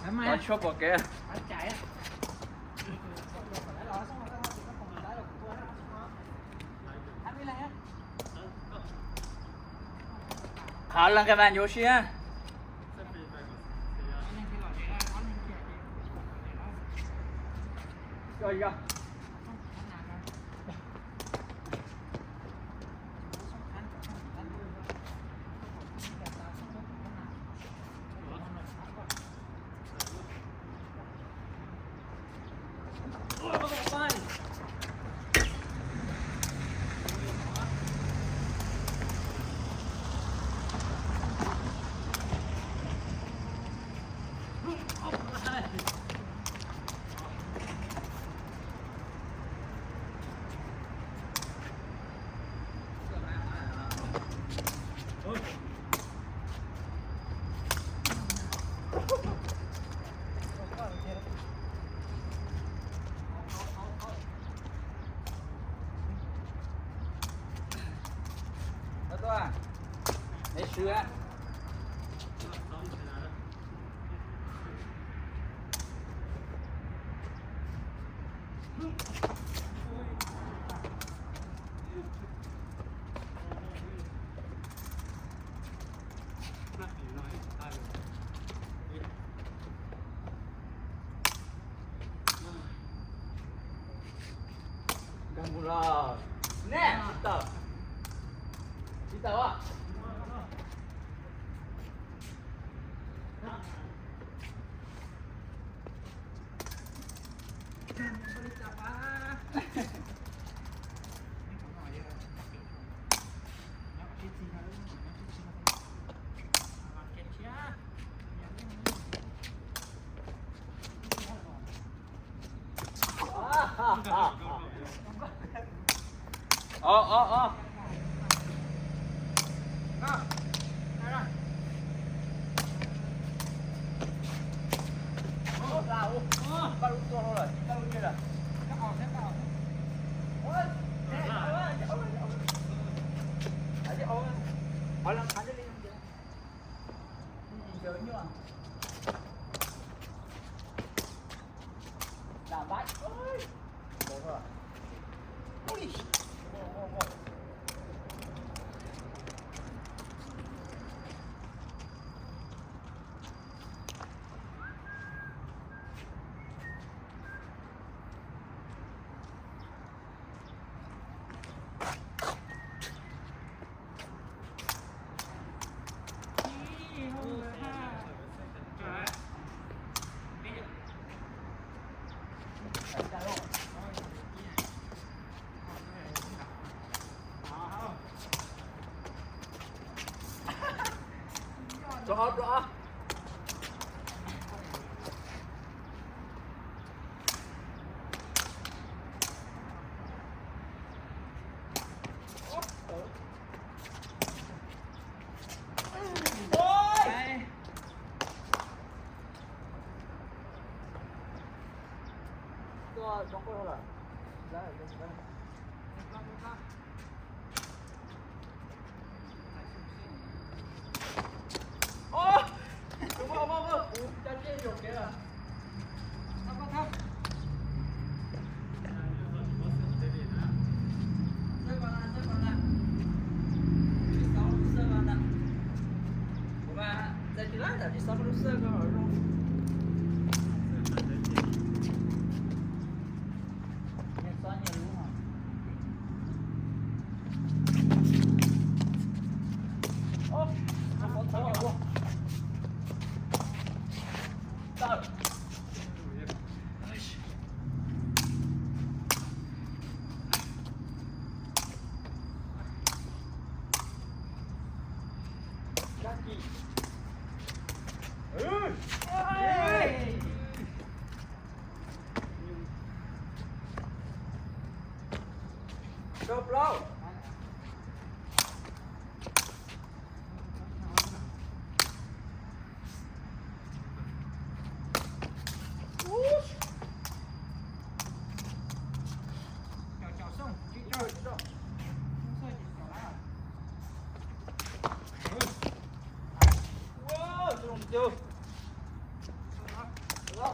Tshuab pom kev. Qhov leej nqe vas ncuv siab. Nkag mus los. Neb tsis tawm. Tsis tawm os. Os, os, os. Xa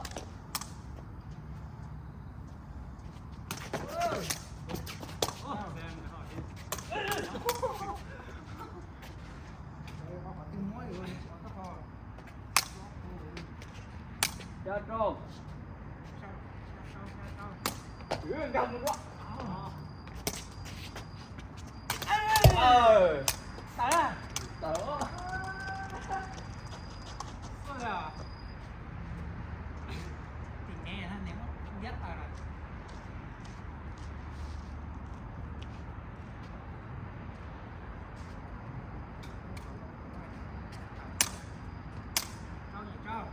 rau. Nkag mus. Tawm. Tawm. Tim ne ne muab ntiab tawm lawm. Rau yim rau.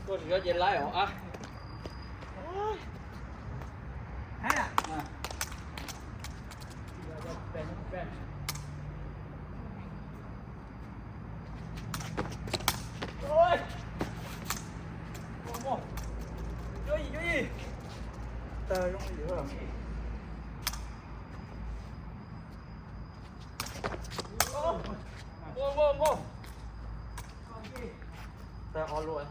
Koj tsis nyob ces laib os ab. Tawm ob lua.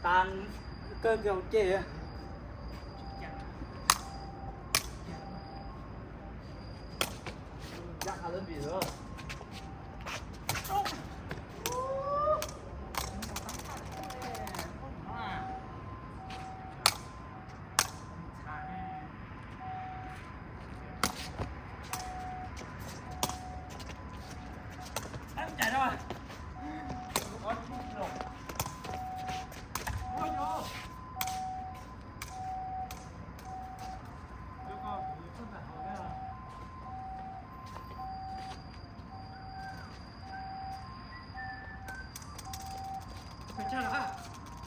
Tan kawg nkaus ces.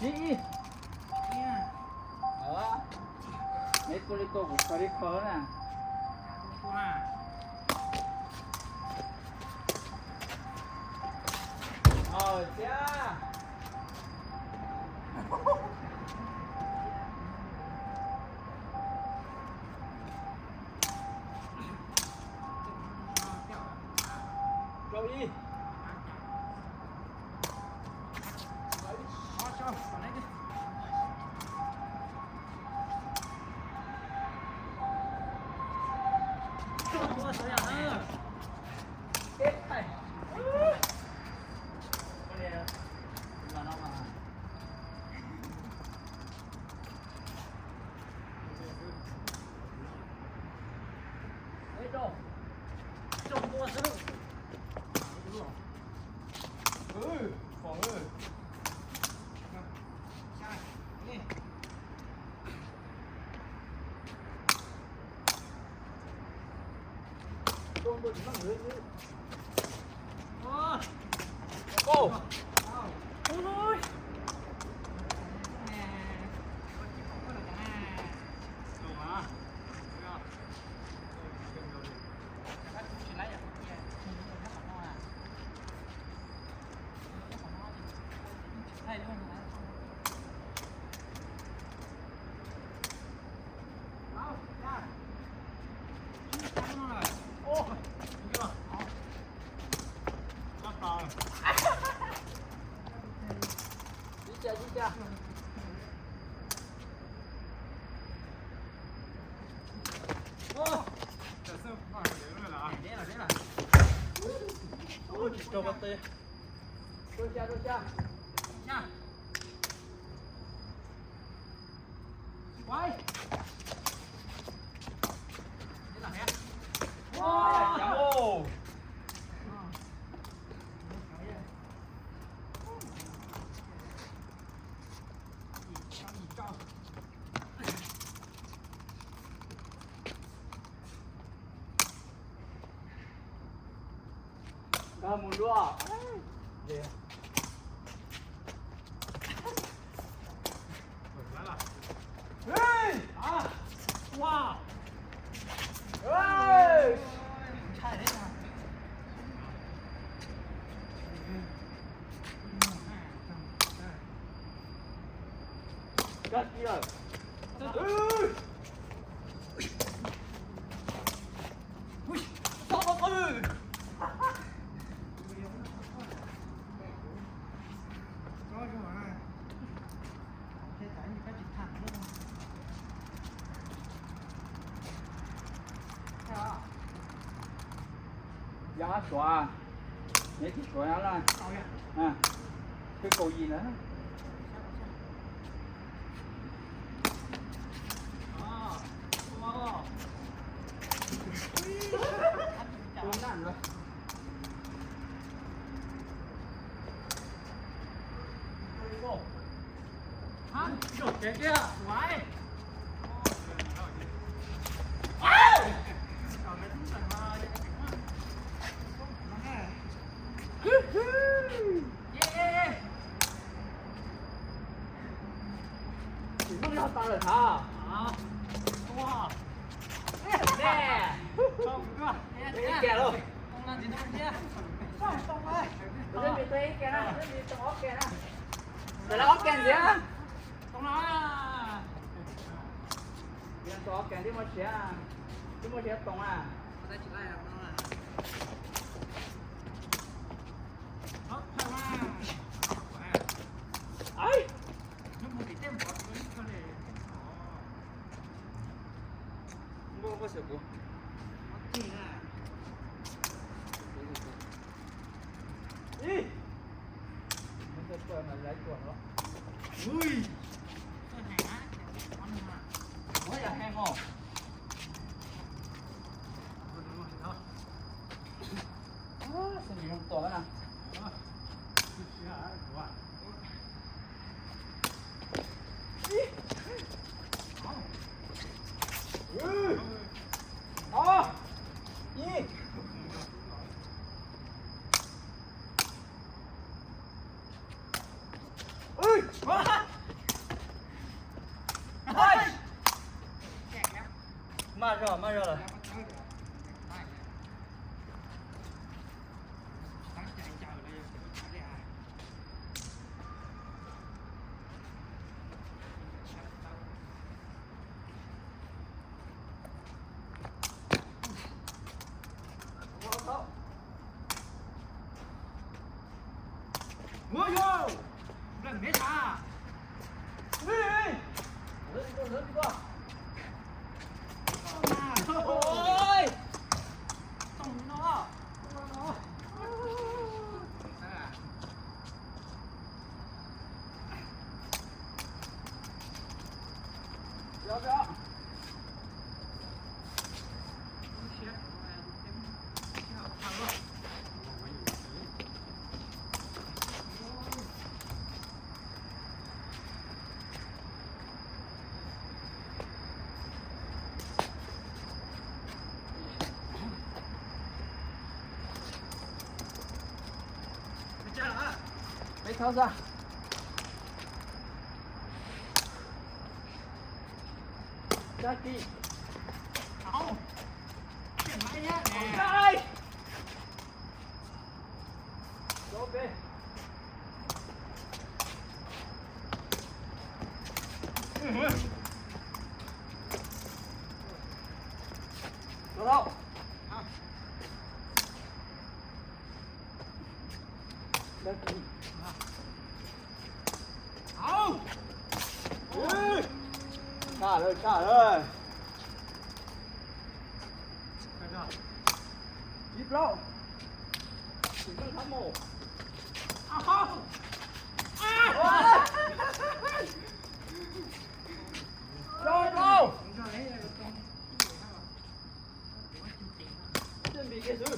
Ib, ib. Neb tuaj li tuaj kuv khaws li khaws na. Thiab. Rau ib. Nkag mus luaj. Kag kiag. Yog suav, neb tsis suav na. Twb kaum yim na. Tsis muaj zog tau lawm hov. Ib ke lauj. Ib ke na, ib ke na, ob ke na. Ces lawv ob ke ntxiv. Ob ke twb muaj siav, twb muaj siav toom na. Maj zog, maj zog lawm. Tháo ra. Ra kì. Áo. Chuyển máy nhá. Nè. Ra đây. Đổ về. Đổ đâu? Xa lawm, xa lawm. Ib plaub. Rau plaub. Chuẩn bị cái thứ.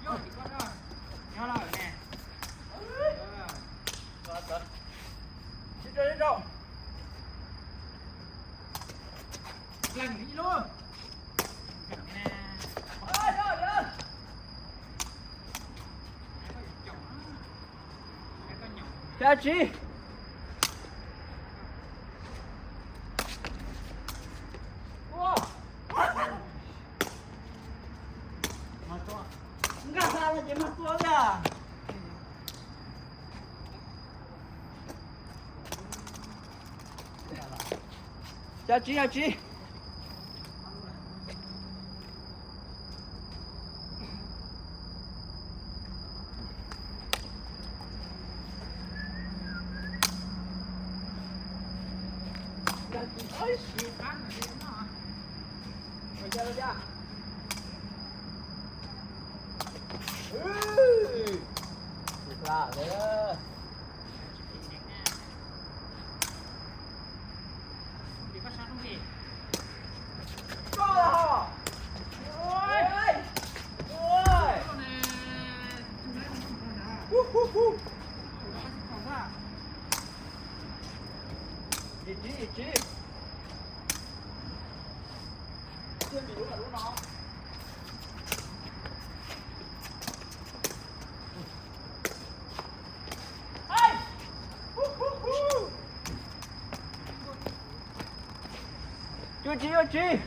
Nyob lawm nè. Sib rau, sib rau. Lem ib lub. Xya tsib. Nkag xa no ces mag tua ntag. Xya tsib, xya tsib. Yim tsib, yim tsib. Thiaj bị lub là lub no. Cuaj tsib, cuaj tsib.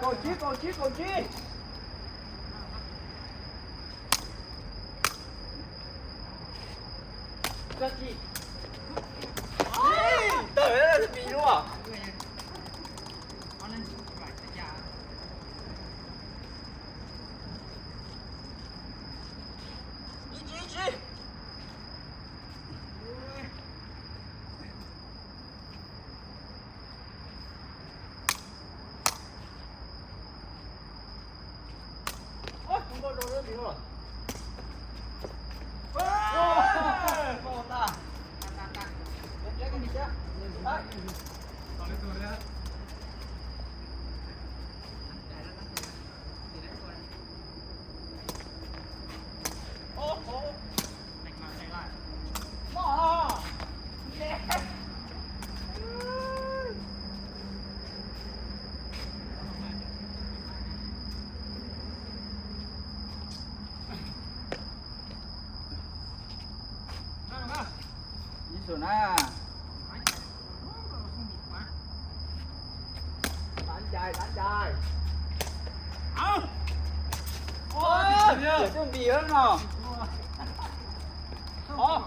Kaum tsib, kaum tsib, kaum tsib. Tawm, tawm lub. Ib tsib, ib tsib. Ib xu na. Tán chai, tán chai. Ua, cwm npis no. Ov.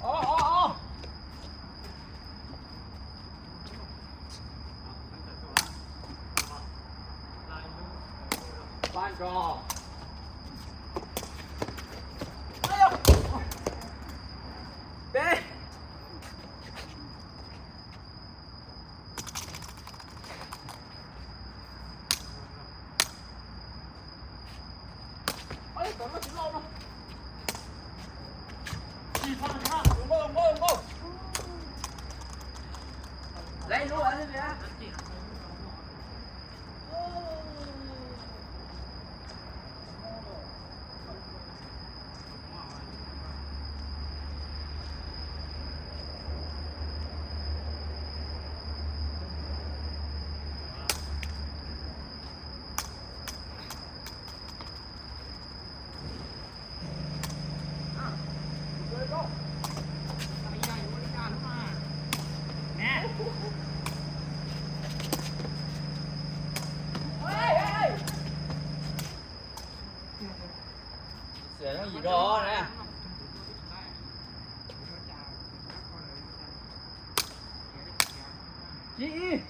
Ov, ov, ov. Pab tso. Peb. Ua, ua, ua. Lawv lub, lawv lub. Ib, ib. Ib.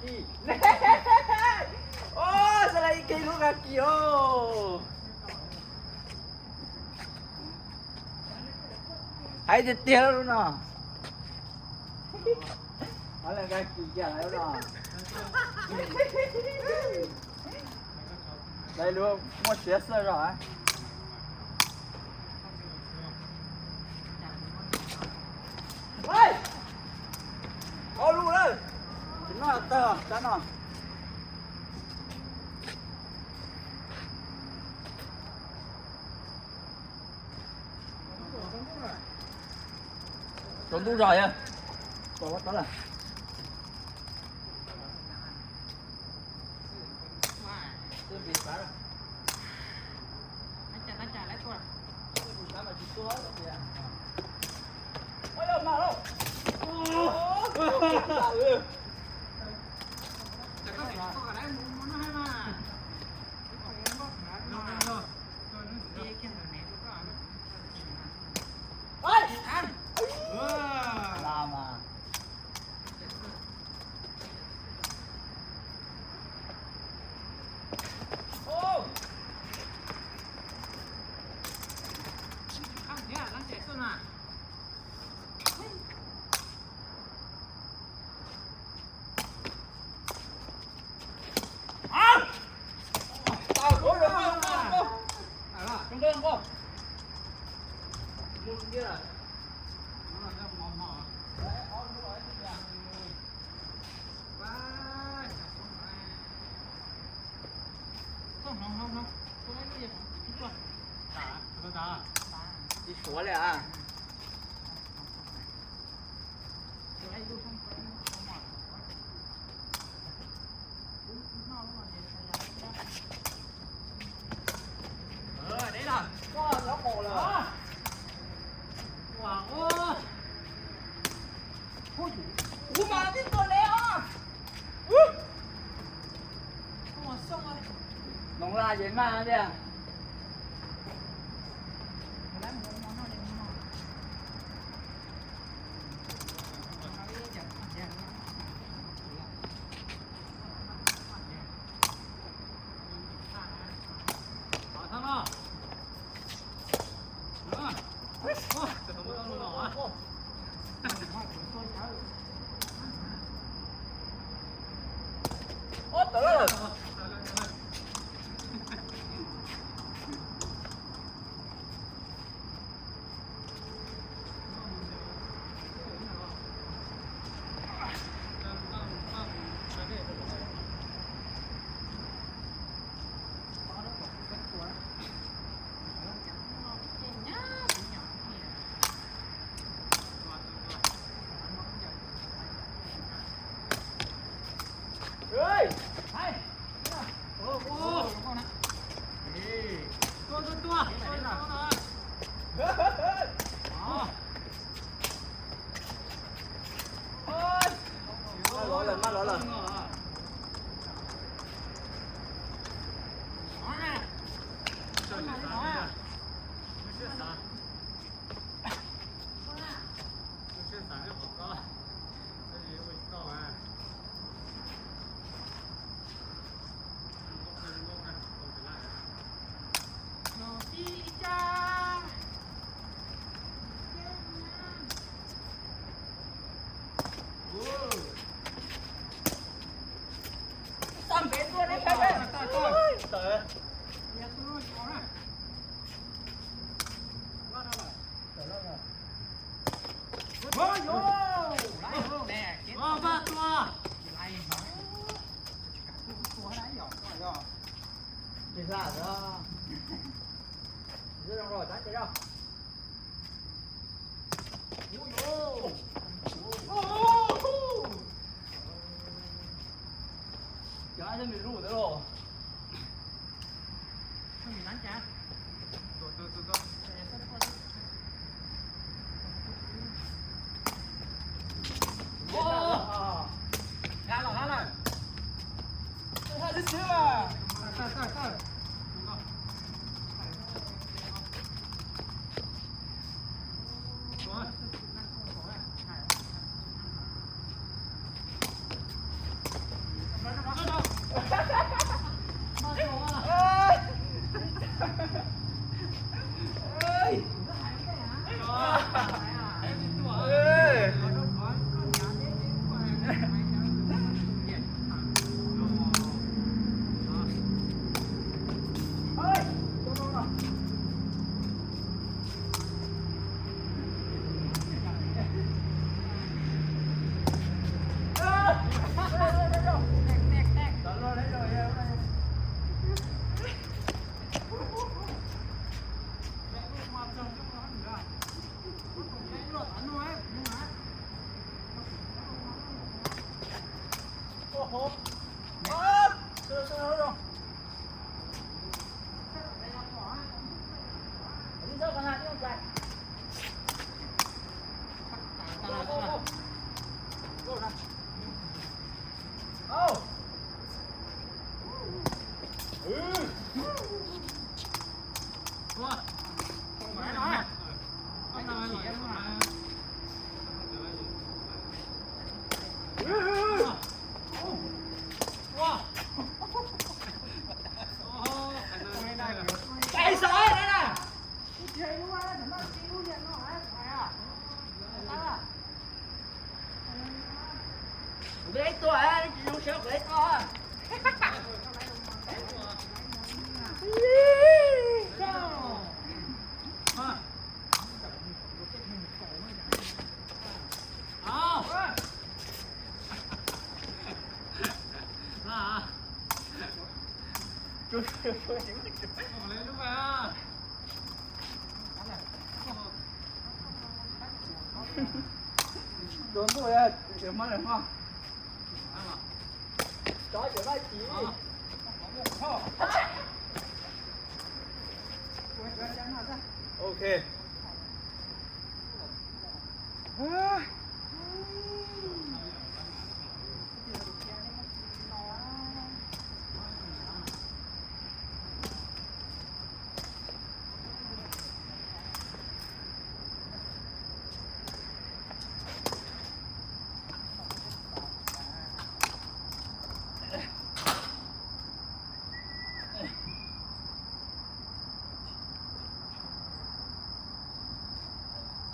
Kis. Os, xav li ib ke lub Kis os. Hais tiag tiag lub no. Hais li Kis kiag lub no. Lawv lub muaj siab xwb zog. Ob lub lawm. Tsis noj tag tsab no. Tsaus ntuj zog yog. Tsis suav li as. Ub, mas tib tuaj le os. Noov laj ces mag tiag. Kuv ib tuaj, tsis zoo siab kuv ib tuaj. Tus ntuj, tus mab lawm mog. Tov cov vaj tsis. Ok.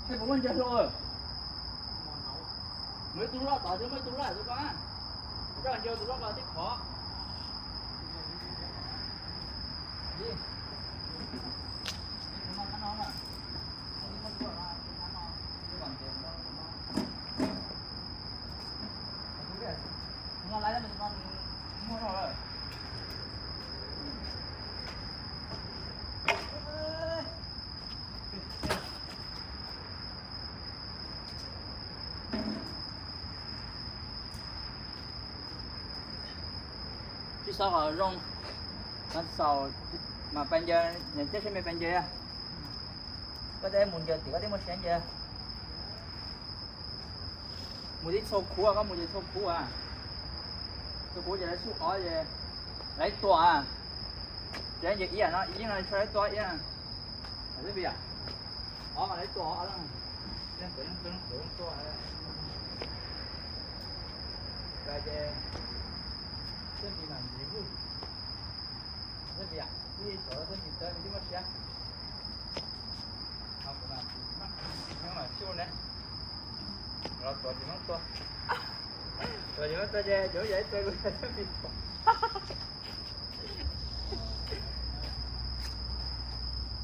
Tej puas muaj ntses hlo? Muaj ib tug loj tod thiab muaj ib tug loj xwb koj. Coj ntses tus loj ko tib khov. Tsis xav kom zoo, xav mas pais ncaws, niam tij seb me pais ncaws. Koj teb mus ncaws tim koj teb muaj siab ncaws. Mus tib txhua khuv, koj mus ces txhua khuv a. Txhua khuv ces lawv xub ob ces lawv tuaj a. Ces ncaws ib yam no, ib yam no tshuav lawv tuaj ib yam. Xwb vim ob mas lawv tuaj ob, tuaj tuaj ces xwb vim mam ntxiv hwj. Xwb vim, xwb vim txov xwb vim tawv vim twb muaj siab. Nyob mam xyuj ne. Los tuav ces Hmoob tuaj. Tuav ces Hmoob tuaj ces cov yog ib txawg lus yog xwb vim tuav.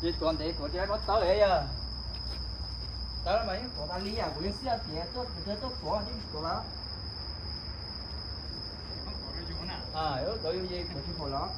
Ces tuav ntev tuav ces muab tawb yog. Tawb mas yeej tuav tas li yam kuv yeej xij tias tuaj kuv tuaj tuav ces tuav lawm. Tuav yus ye tuav tsis haum lawm.